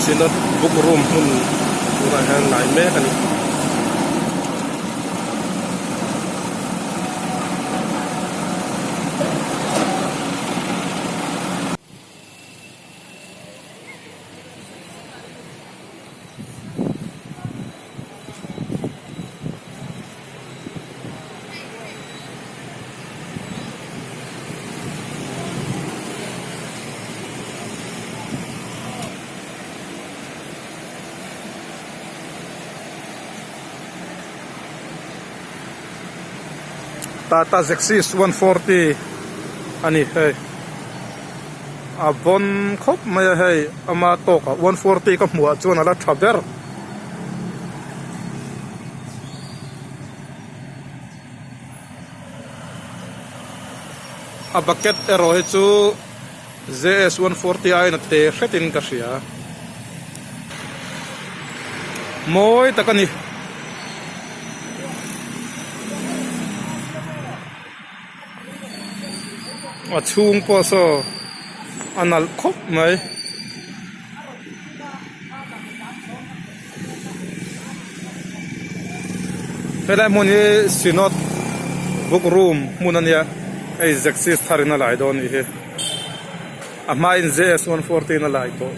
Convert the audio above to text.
Synod book room hmun tunah hian lai mek a ni. Tata Zexis 140 a ni hei a bawn khawp mai a hei ama tawkah 140 ka hmuh ah chuan a la tha ber. A bucket erawh hi chu JS 140 aiin a te hretin ka hria mawi tak a ni. A chhung pawh saw a nalh khawp mai. Helai hmun hi Synod book room hmun a nia hei Zexis thar in a lai dawn a nih hi a hmain JS 140 a lai tawh.